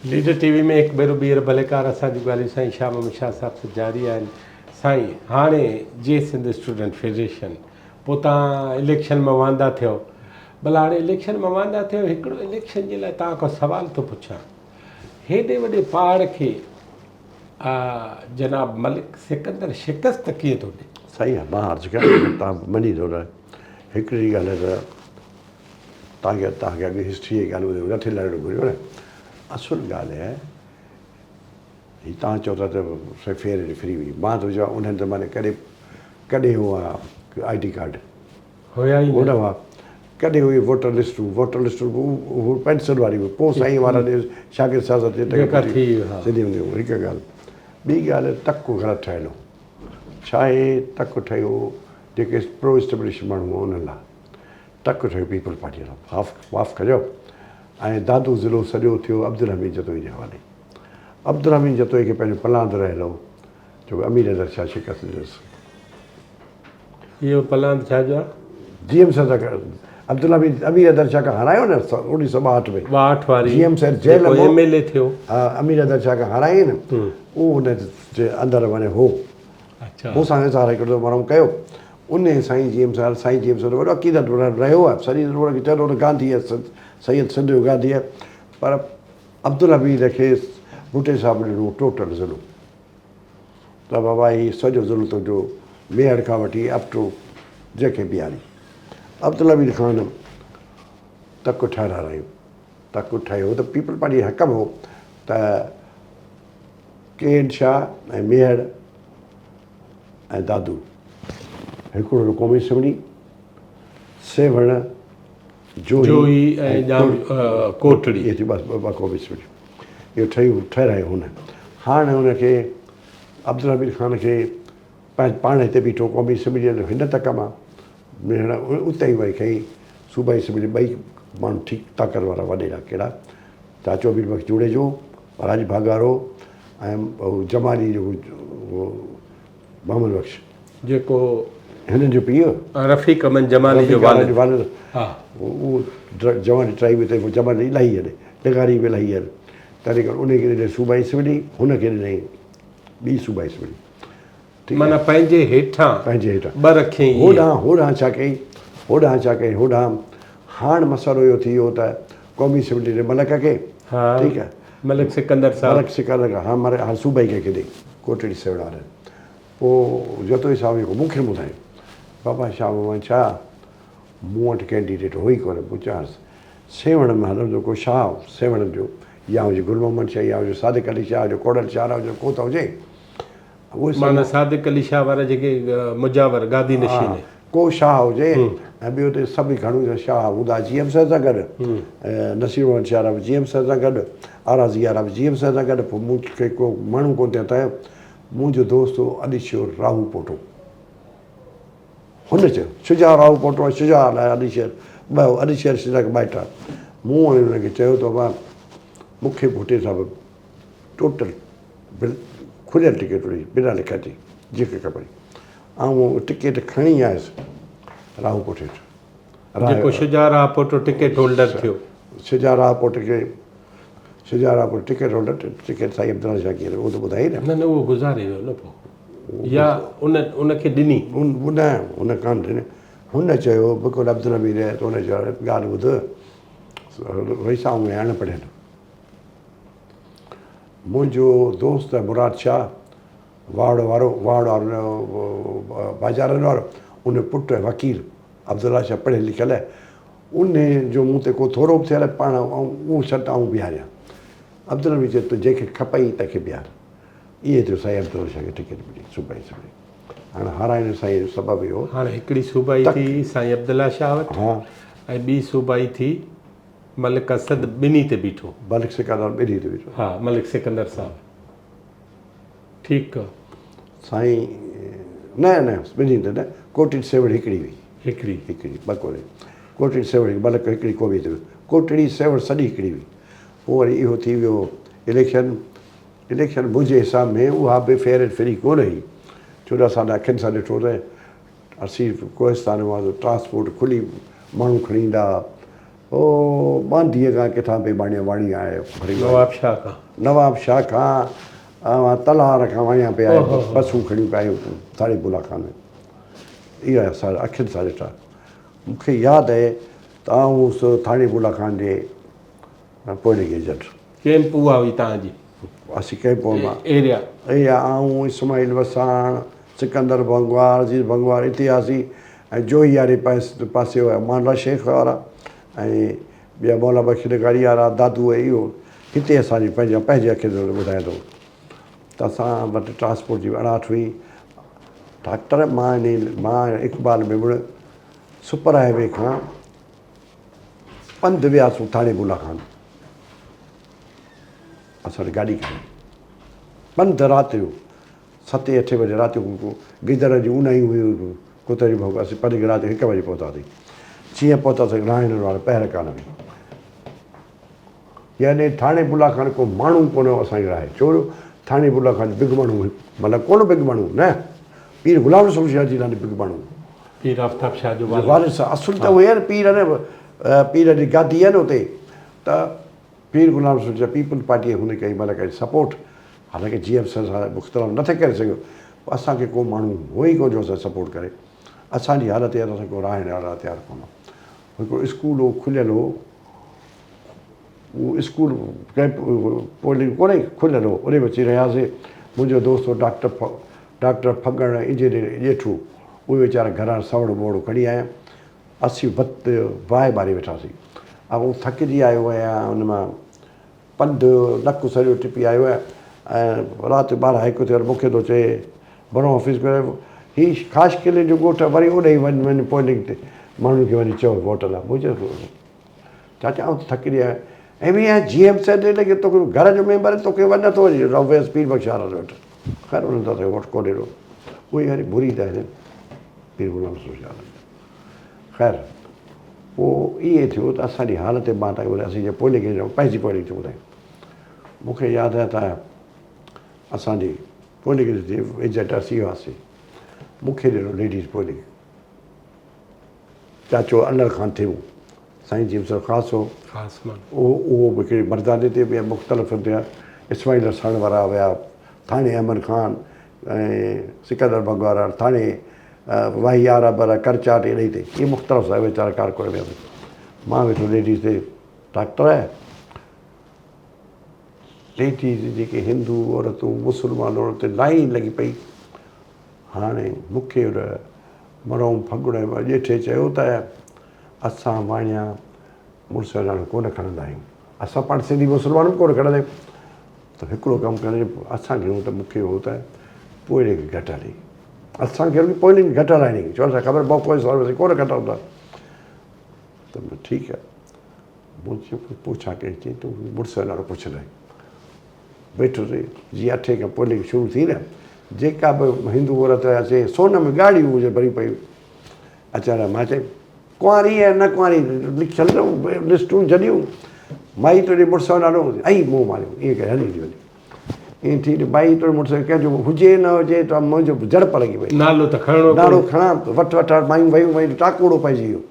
Leader ٽي V ۾ هڪ ڀيرو ٻيهر ڀليڪار اسان جون ڳالهيون سائين شاهه محمد شاهه صاحب سان جاري آهن سائين هاڻي جي سنڌ اسٽوڊنٽ فيڊريشن پوء تان اليڪشن مان واندا ٿيو ڀلا هاڻي اليڪشن مان واندا ٿيو هڪڙو اليڪشن جي لاء توهان کان سوال ٿو پڇان هيڏي وڏي پهاڙ کي جناب ملڪ سڪندر شڪست ڪيئن ٿو ڏي؟ سائين مان عرض ڪيان تان مڃي ٿو نه هڪڙي ڳالهه ته توهان کي توهان کي اڳ هسٽري جي ڳالهه ٻڌايو نٿي لڙڻ گهريو نه اصل ڳالهه آهي هي توهان چئو ٿا ته فيئر اينڊ فري هئي مان ٿو چوان انهن زماني ڪڏهن ڪڏهن هئا I D card هيا ئي نه هئا ڪڏهن هئي ووٽر لسٽون ووٽر لسٽون هو پينسل واري هئي پوء سائين وارا شاگرد سياست جي ٿي سڌي هوندي هئي هڪ ڳالهه ٻي ڳالهه تڪ غلط ٺهيل هو ڇا آهي تڪ ٺهيو جيڪي پرو اسٽيبلش ماڻهو هئا انهن لاء تڪ ٺهيو پيپلز پارٽيء لاء معاف معاف ڪجو ۽ دادو ضلعو سڄو ٿيو عبدالحميد جتوئي جي حوالي. عبدالحميد جتوئي کي پنهنجو پلاند رهيل هو جو امير حيدر شاهه شڪست ڏنس. اهو پلاند ڇا جو آهي؟ جي ايم سيد عبدالحميد امير حيدر شاهه کان هارايو نه 1962 ۾. 62 واري جي ايم سيد جيل ۾ ايم ايل اي ٿيو. ها امير حيدر شاهه کان هارايائين نه اهو هن جي اندر وڃي هو. مون سان اظهار هڪڙو دفعو مرحوم ڪيو. انهيء سائين جي ايم سيد، سائين جي ايم سيد وڏو عقيدت رهيو آهي. سڄي ان کي چوندو هو ته گانڌي آهي، سيد سنڌ جو گانڌي آهي. پر عبدالحميد کي ڀٽي صاحب ڏنو ٽوٽل ضلعو ته بابا هي سڄو ضلعو تنهنجو ميهڙ کان وٺي اپ ٽو جنهن کي بيهاري. عبدالحميد خان تڪ ٺهرايو. تڪ ٺهيو ته پيپلز پارٽي جي حق ۾ هو ته ڪي اين شاهه ۽ ميهڙ ۽ دادو هڪڙو قومي اسيمبلي، سيوهڻ، جوهي ۽ ڄام ڪوٽڙي. اهي ٿيون ٻه قومي اسيمبليون. اهو ٺهي ٺهرايو هن. هاڻ هن کي عبدالحميد خان کي پاڻ هتي بيٺو قومي اسيمبلي هن تڪ مان ميهڙ اتي ئي وري کئي صوبائي اسيمبلي ٻئي ماڻهو ٺيڪ طاقت وارا وڏيرا ڪهڙا چاچو امير بخش جوڻيجو، راڄ ڀاڳارو ۽ هو جمالي جيڪو هو محمد بخش. جيڪو هنن جو پيء. رفيق احمد جمالي جو والد. والد ها اهو جمالي ٽرائيب هتي جمالي الاهي آهن لغاري به الاهي آهن تنهن ڪري ان کي ڏنائين صوبائي اسيمبلي هن کي ڏنائين ٻي صوبائي اسيمبلي. معنيٰ پنهنجي هيٺان پنهنجي هيٺان ٻه رکيائين. هوڏانهن هوڏانهن ڇا ڪيائين هوڏانهن ڇا ڪيائين هوڏانهن هاڻ مسئلو اهو ٿي ويو ته قومي اسيمبلي ڏي ملڪ کي ها ٺيڪ آهي ملڪ سڪندر صاحب ملڪ سڪندر کي هاڻ مر هاڻ صوبائي ڪنهن کي ڏي ڪوٽڙي سيوهڻ وارن پوء جتوئي صاحب جيڪو مون کي ٻڌايو بابا شاهه محمد شاهه مون وٽ ڪينڊيڊيٽ هو ئي ڪونه پوء چيانس سيوهڻ ۾ هلندو ڪو شاهه سيوهڻ جو يا هجي گل محمد شاهه يا هجي صادق علي شاهه هجي ڪوڙل شاهه هجي ڪو ته هجي معنيٰ صادق علي شاهه وارا جيڪي مجاور گادي نشين. ڪو شاهه هجي ۽ ٻيو ته سڀ گهڻو شاهه هوندا جي ايم سيد سان گڏ نصير محمد شاهه وارا به جي ايم سيد سان گڏ آراضي وارا به جي ايم سيد سان گڏ پوء مون کي ڪو ماڻهو ڪونه ٿي هٿ آيو منهنجو دوست هو علي شير راهو پوٽو هن چيو شجاع راهو پوٽو ۽ شجاع علي شير ٻه علي شير شجاع کي مائٽ آهي مون ۽ هن کي چيو ته بابا مون کي ڀٽي صاحب ٽوٽل کليل ٽڪيٽ هئي بنا لکت جي جيڪي کپئي آئون ٽڪيٽ کڻي آيس راهو پوٽي وٽ. جيڪو شجاع راهه پوٽو ٽڪيٽ هولڊر ٿيو. شجاع راهه پوٽي کي شجاع راهه پوٽو ٽڪيٽ هولڊر ٽڪيٽ سائين عبدالله شاهه کي اهو ته ٻڌائي نه. نه نه اهو گذاري ويو نه پوء يا ان ان کي ڏني. نه هن ڪانه ڏني هن چيو بلڪل عبدالنبي رحه ته هن چيو ڳالهه ٻڌ رئيس آئون اڻ پڙهيل. منهنجو دوست مراد شاهه واهڙ وارو واهڙ وارو باجارن وارو ان جو پٽ وڪيل عبدالله شاهه پڙهيل لکيل آهي ان جو مون تي ڪو ٿورو به ٿيل آهي پاڻ اهو شرط آئون بيهاريان عبدالنبي چيو ته جنهن کي کپئي تنهن کي بيهار ائين ٿيو سائين عبدالله شاهه کي ٽڪيٽ ملي صوبائي اسيمبلي هاڻ هارائڻ جو سائين جو سبب اهو هاڻ هڪڙي صوبائي ٿي سائين عبدالله شاهه وٽ ۽ ٻي صوبائي ٿي ملڪ اسد ٻنهي تي بيٺو. ملڪ سڪندر ٻنهي تي بيٺو. ها ملڪ سڪندر صاحب ٺيڪ. سائين نه نه ٻنهي تي نه ڪوٽڙي سيوهڻ هڪڙي هئي. هڪڙي. هڪڙي ٻه ڪونهي ڪوٽڙي سيوهڻ ملڪ هڪڙي قومي تي ڪوٽڙي سيوهڻ سڄي هڪڙي هئي پوء وري اهو ٿي ويو اليڪشن اليڪشن منهنجي حساب ۾ اها به فيئر اينڊ فري ڪونه هئي ڇو جو اسان اکين سان ڏٺو ته اسين ڪوهستان هئاسين ٽرانسپورٽ کلي ماڻهو کڻي ايندا هئا. او ٻانڌيء کان ڪٿان پئي ٻاڻيا واڻيا آيا ڀري نواب شاهه کان. نواب شاهه کان اوهان تلهار کان واڻيا پئي آيا بسون کڻيون پيا آيون ٿاڻي بولا خان ۾ اها اسان اکين سان ڏٺا. مون کي ياد آهي ته آئون هوس ٿاڻي بولا خان جي پولنگ ايجنٽ. ڪيمپ اها هئي توهان جي؟ اسين ڪيمپ مان. ايريا. ايريا آئون، اسماعيل وساڻ، سڪندر ڀنگوار، عزيز ڀنگوار اتي هئاسين ۽ جوهي واري پاسي هيا امان الله شيخ وارا ۽ ٻيا مولا بخش لغاري وارا دادو ۽ اهو هتي اسان جي پنهنجا پنهنجي اکين سان ٻڌايان ٿو ته اسان وٽ ٽرانسپورٽ جي اڻاٺ هئي ڊاڪٽر مان مان Iqbal Memon super high V کان پنڌ وياسون ٿاڻي بولا خان اسان وٽ گاڏي ڪانه پنڌ رات جو ستين اٺين بجي رات جو گدڙ جون اونهايون هيون ڪتي جي ڀونڪ اسين پنڌ رات جو هڪ بجي پهتاسين جيئن پهتاسين راهڻ وارا پهر ڪانه هئي يعني ٿاڻي بلا خان ڪو ماڻهو ڪونه هو اسان جي راهي ڇو جو ٿاڻي بلا خان بگ ماڻهو مطلب ڪونه بگ ماڻهو نه پير غلام رسول شاهه جيلاني بگ ماڻهو پير آفتاب شاهه جو والد وارث اصل ته اهي آهن پير نه پير جي گادي آهي نه اتي ته پير غلام رسول شاهه پيپلز پارٽي هن ڪئي مطلب ڪئي سپورٽ حالانڪه جي ايم سان مختلف نٿي ڪري سگهيو پر اسان کي ڪو ماڻهو هو ئي ڪونه جو اسان سپورٽ ڪري اسان جي حالت اها ته اسان ڪو راهڻ وارا تيار ڪونه هڪڙو اسڪول هو کليل هو اهو اسڪول ڪئمپ پولنگ ڪونهي کليل هو ان ۾ اچي رهياسين منهنجو دوست هو ڊاڪٽر ڊاڪٽر ڦڳڻ انجنيئر ڄيٺو اهي ويچارا گهران سوڙ ٻوڙ کڻي آيا اسين بت باهه ٻاري ويٺاسين آئون ٿڪجي آيو آهيان ان مان پنڌ نڪ سڄو ٽپي آيو آهيان ۽ رات جو 12 هڪ ٿيو مون کي ٿو چئي برو آفيس ۾ هي خاص قلعي جو ڳوٺ وري اوڏي وڃ وڃ پولنگ تي ماڻهن کي وڃي چئو ووٽ لاء مون چيو چاچا آئون ته ٿڪجي آيو آهيان ۽ آهيان جي ايم سيد لڳي توکي گهر جو ميمبر توکي وڃ نٿو وڃي ويس پير بخش وارن وٽ خير انهن ته اسان کي ووٽ ڪونه ڏنو اهي وري مريد آهن پير غلام رسول شاهه خير پوء ائين ٿيو ته اسان جي حالت مان تائين ٻڌايان اسين جي پولي کي پنهنجي پولي کي ٻڌايان مون کي ياد آهي ته اسان جي پولي کي ايجنٽ اسين هئاسين مون کي ڏنو ليڊيز پولي چاچو انڙ خان ٿيو سائين جي سر خاص هو خاص مان اهو اهو به هڪڙي مرداني تي به مختلف ٿيا اسماعيل رساڻ وارا ويا ٿاڻي احمد خان ۽ سڪندر بنگوارا ٿاڻي واهي آرا برا ڪرچاٽ اهڙي تي اهي مختلف صاحب ويچارا ڪارڪن ويا مان ويٺو ليڊيز تي ڊاڪٽر ليڊيز جيڪي هندو عورتون مسلمان عورتون لائين لڳي پئي هاڻي مون کي ان مرحوم ڦڳڻ ڄيٺي چيو ته اسان واڻيا مڙس جو نالو ڪونه کڻندا آهيون. اسان پاڻ سنڌي مسلمان به ڪونه کڻندا آهيون. ته هڪڙو ڪم ڪري اسان کي هو ته مون کي هو ته پوئلي کي گهٽ هلي. اسان کي رڳي پوئلي کي گهٽ هلائڻي ڇو اسان خبر موقعو سروس ڪونه کٽون ٿا. ته ٺيڪ آهي. مون چيو پوء ڇا ڪيان؟ چيائين تون مڙس جو نالو پڇندين. ويٺس جيئن اٺين کان پولنگ شروع ٿي نه جيڪا به هندو عورت اچي سون ۾ ڳاڙهيون هجي ڀري پيون اچڻ مان چيم ڪنواري ۽ نه ڪنواري لکيل لسٽون جڏيون مائي تنهنجي مڙس جو نالو ۽ منهن ماريو ائين ڪري هلي ٿي وڃي ائين ٿي مائي تنهنجي مڙس ڪنهن جو هجي نه هجي ته منهنجو جڙپ لڳي وئي نالو ته کڻڻو نالو کڻان وٺ وٺ مايون ويون ويون ٽاڪوڙو پئجي ويو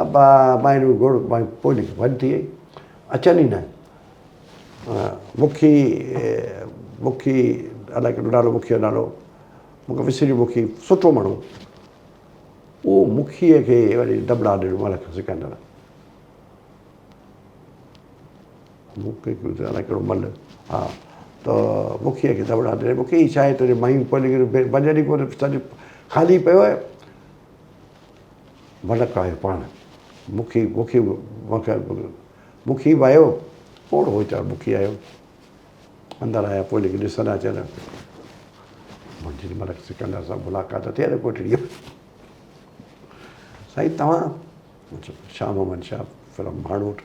ابا ماين گهوڙ پولنگ بند ٿي وئي اچن ئي نه مکي مکي الائي ڪهڙو نالو مکي جو نالو مونکي وسري ويو مکي سٺو ماڻهو اهو مکيء کي وري دٻڙا ڏنو ملڪ سڪندر مون کي الائي ڪهڙو مل ها ته مکيء کي دٻڙا ڏني مکي هي ڇا آهي تنهنجي مايون پوء وڃن ئي ڪونه سڄو خالي پيو آهي ملڪ آيو پاڻ مکي مکي مکي به آيو، پوڙهو ويچارو مکي آيو. اندر آيا پوء جيڪي ڏسندا اچن. منهنجي ملڪ سڪندر سان ملاقات ٿي نه ڪوٽڙيء ۾. سائين توهان؟ مون چيو شاهه محمد شاهه فرام ڀاڻوٺ.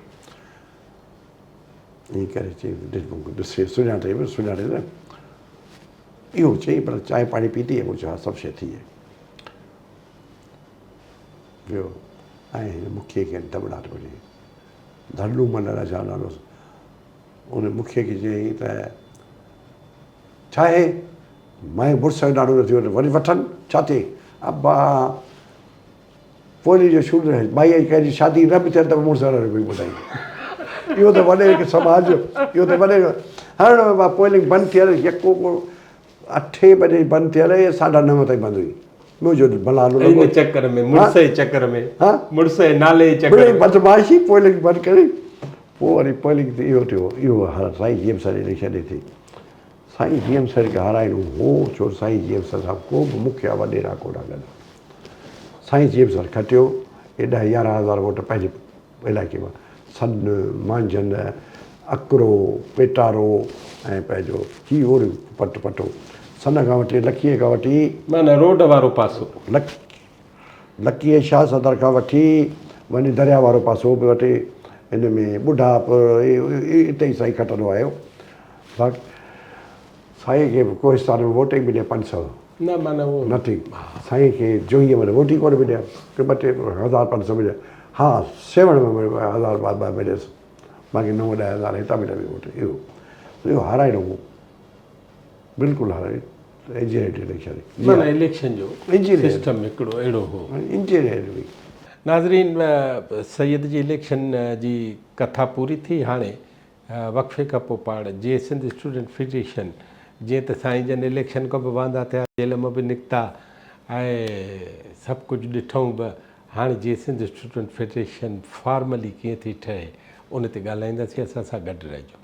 ائين ڪري چئي ڏسي سڃاڻي سڃاڻي نه. اهو چئي پر چانهه پاڻي پيتي مون چيو ها سڀ شيء ٿي وئي. ويو ۽ هن مکيء کي دٻڙاٽ وڃي ڌرلو مل الائي ڇا نالو هوس ان مکيء کي چيائين ته ڇا آهي مائي مڙس جو نالو نٿي وٺي وري وٺن ڇا ٿئي ابا پوئلي جو شروع رهي مائي جي ڪنهن جي شادي نه به ٿيل ته به مڙس وارا پئي ٻڌائين اهو ته وڏي هڪ سماج اهو ته وڏي هر پوئلنگ بند ٿيل يڪو ڪو اٺين بجي بند ٿيل ۽ ساڍا نو تائين بند هئي منهنجو بلالو لڳو ان چڪر ۾ مڙس جي چڪر ۾ ها مڙس جي نالي جي چڪر ۾ بدمعاشي پوئلنگ بند ڪري پوء وري پوئلنگ تي اهو ٿيو اهو هر سائين جي ايم سر اليڪشن ڏي ٿي سائين جي ايم سر کي هارائڻو هو ڇو سائين جي ايم سر سان ڪو به مکيا وڏيرا ڪونه گڏ سائين جي ايم سر کٽيو اي ڏهه 11 هزار ووٽ پنهنجي علائقي مان سن، مانجهند، اڪرو، پيٽارو ۽ پنهنجو هي اور پٽ پٽو سن کان وٺي لکيء کان وٺي. معنيٰ روڊ وارو پاسو. لکيء شاهه صدر کان وٺي وڃي درياء وارو پاسو به وٺي ان ۾ ٻڍاپ اتي ئي سائين کٽندو آيو. باقي سائين کي به ڪوهستان ۾ ووٽ ئي مليا 500. نه معنيٰ اهو. نه ٿي. سائين کي جوهيء ۾ ووٽ ئي ڪونه مليا. ڪي ٻه ٽي هزار 500 مليا. ها سيوهڻ ۾ هزار ٻه ٻه مليس. باقي نو 10 هزار هتان مليا ووٽ. اهو اهو هارائڻو هو. بلڪل هارائڻو. Engineered election. معنيٰ اليڪشن جو سسٽم هڪڙو اهڙو هو. انجنيئرڊ هئي. ناظرين سيد جي اليڪشن جي ڪٿا پوري ٿي هاڻي وقفي کان پوء پاڻ جيئي سنڌ اسٽوڊنٽ فيڊريشن جيئن ته سائين جن اليڪشن کان به واندا ٿيا جيل مان به نڪتا ۽ سڀ ڪجهه ڏٺائون به هاڻي جيئي سنڌ اسٽوڊنٽ فيڊريشن فارملي ڪيئن ٿي ٺهي ان تي ڳالهائينداسين اسان سان گڏ رهجو.